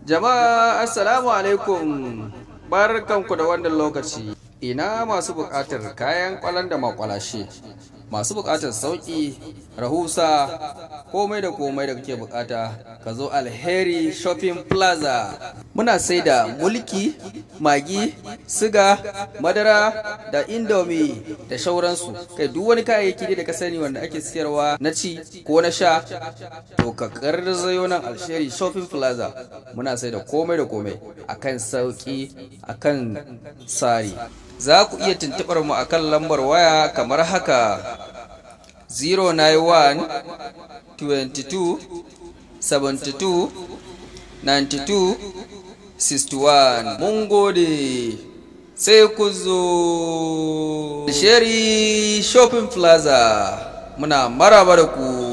Jama'a, assalamu alaikum, barkanku da wannan lokaci. Ina masu buƙatar kayan ƙwalan da makwalashe, masu buƙatar sauƙi, rahusa, komai da komai da kake buƙata, ka zo Alheri Shopping Plaza. Muna sai da mulki, magi, siga, madara da indomie da shauransu. Kai, duk wani kayayyaki da ka sani wanda ake siyarwa na ci ko na sha, to ka garzayo nan Alheri Shopping Plaza. Muna sai da komai da komai akan sauƙi, akan tsari. Za ku iya tuntuɓar mu akan lambar waya kamar haka: 091 22 72 92 61. Mun gode, sai ku zo Alheri Shopping Plaza, muna maraba da ku.